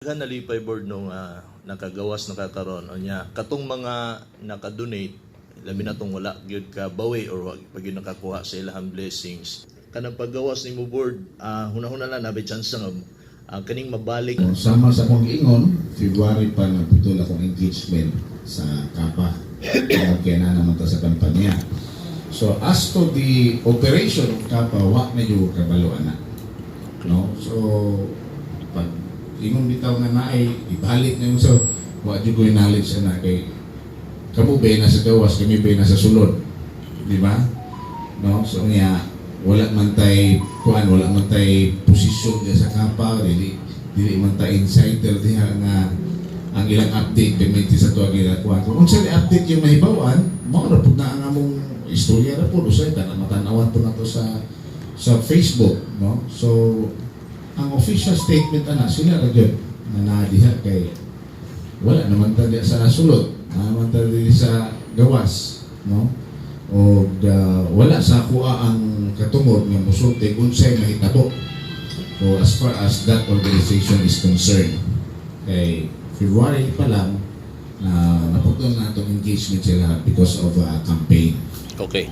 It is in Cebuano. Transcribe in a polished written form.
Daghan nalipay, board, nung nakagawas na kakaron. Unya katong mga naka-donate, labi na tong wala gyud ka bawi or wa pa gyud nakakuha sa ilahang blessings kanang paggawas nimo, board, hunahuna lang nabi chance nga kaning mabalik. Sama sa akong giingon, February pa naputol akong engagement sa KAPA. Kaya na naman ta sa kampanya. So as to the operation of KAPA, wa na gyud kabalo ana. No? So pag ingon bitaw nga naay ibalik na yung, so wa jud ko'y knowledge ana kay kamo ba nasa gawas, kami ba nasa sulod. Di ba? No? So nga wala man tay kuan, wala man tay posisyon diya sa KAPA, dili dili man ta insider diha nga ang ilang update permente sa tuwa gila kuan. Kung unsa ni update yung mahibaw-an, mao ra pud na ang among istorya ra pud usay tanan matan-awan pud nato sa Facebook, no? So ang official statement ana sila ra gyud na naa diha kay wala naman ta diha sa sulod, naa naman ta diri sa gawas, no? O wala sa akoa ang katungod nga musulti unsay mahitabo. So as far as that organization is concerned, kay February pa lang naputol na itong engagement sila because of campaign. Okay.